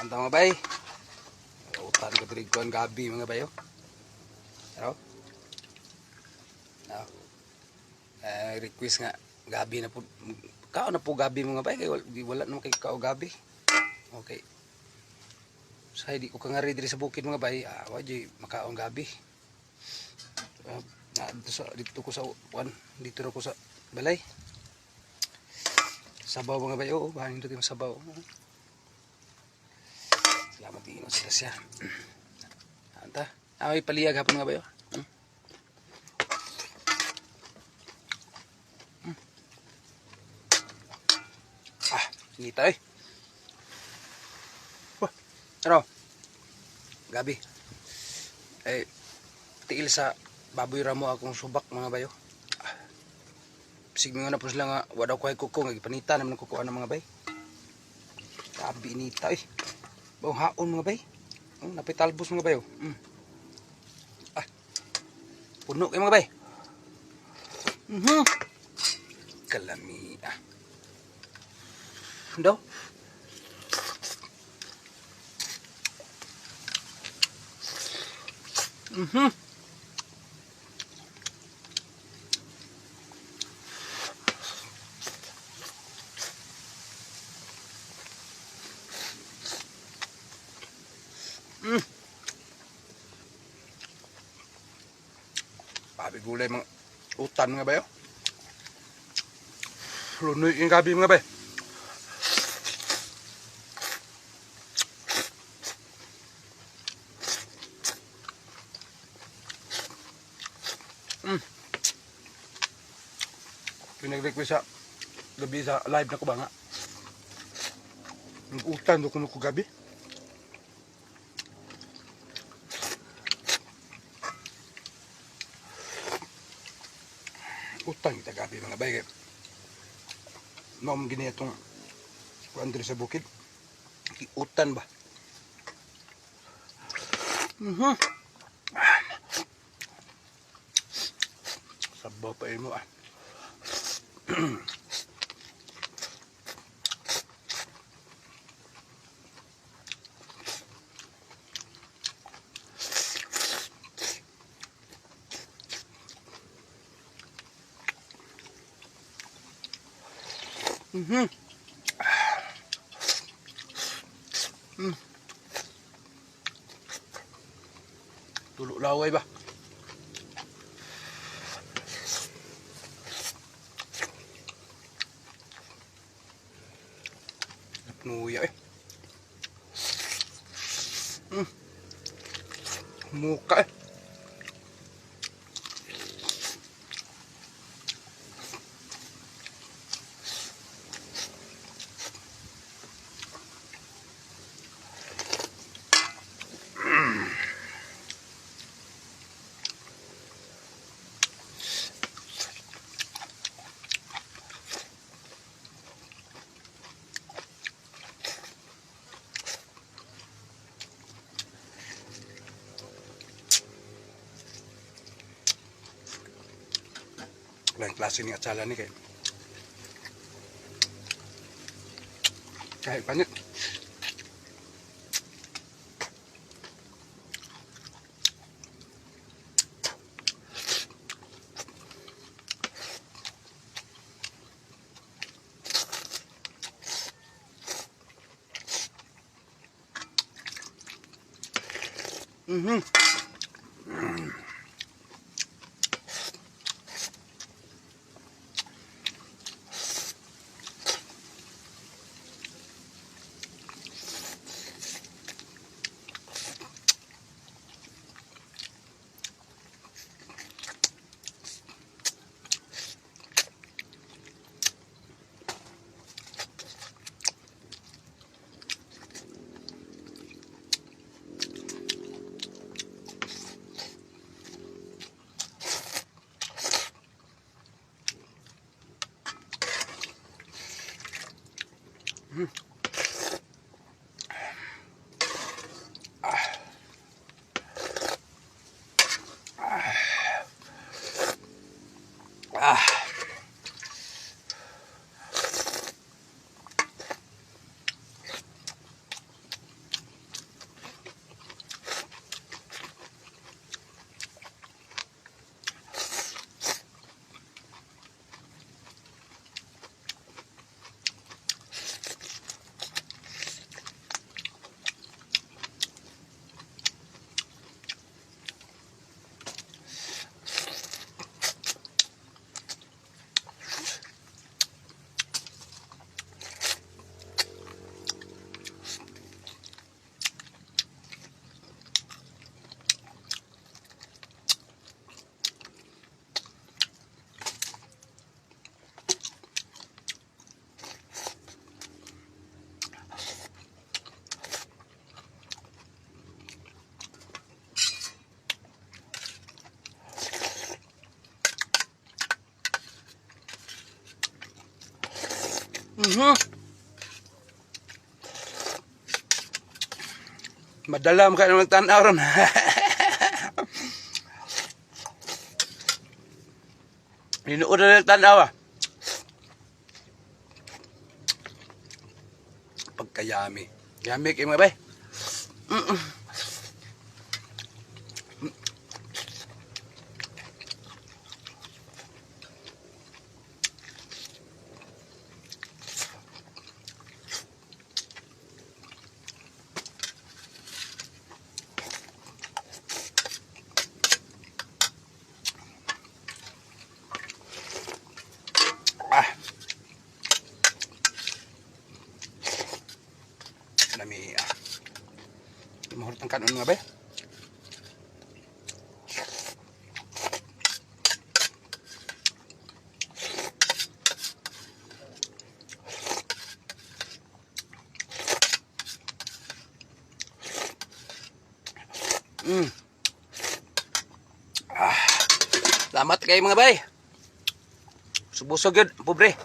Anta, mga bay. Utan ko diri kuan gabi, mga bayo. Ano? No. Eh, request nga gabi na po. Kao na po gabi, mga bay, kay wala, wala naman kay kao gabi. Okay. Sa di ko kangari diri sa bukid, mga bay, ah, wa jud makaon gabi. Ah, na, dito ko sa kuan, dito ra ko sa balay. Sabaw, mga bay, oo, bahin dito yung sabaw. Salamat din sa grasya. Anta, ay paliyag hapon, mga bayo. Ah, sinita eh. Wah, ano? Gabi. Eh, tiil sa baboy ramo akong subak, mga bayo. Ah. Sig nga na po sila nga wala ko ay kuko nga gipanita naman ang kuko ana, mga bay. Gabi nita eh. Bawang haon, mga bay. Oh, napitalbos, mga bayo. Ah. Puno kay, mga bay. Kalami ah. Daw. Pabi gulay mga utan, mga bayo. Lunoy yung gabi, mga bay. Pinag-request sa gabi sa live na ko ba nga. Utan do kuno ko gabi. Utan kita gabi, mga bay. Mao man gini atong kuan diri sa bukid. Utan ba? Sabaw pa imo ah. Tulo laway ba? Nuya eh. Muka eh. Lain klase ni atsala ni kay. Kahit panit. Madala mo kayo ng tanaw ron. Hinuod na ng tanaw ah. Pagkayami. Yummy kayo, mga bay. Ah. Lami ah. Mahurot ang kanon, mga bay. Ah. Salamat kayo, mga bay. Subusog yun, pobre.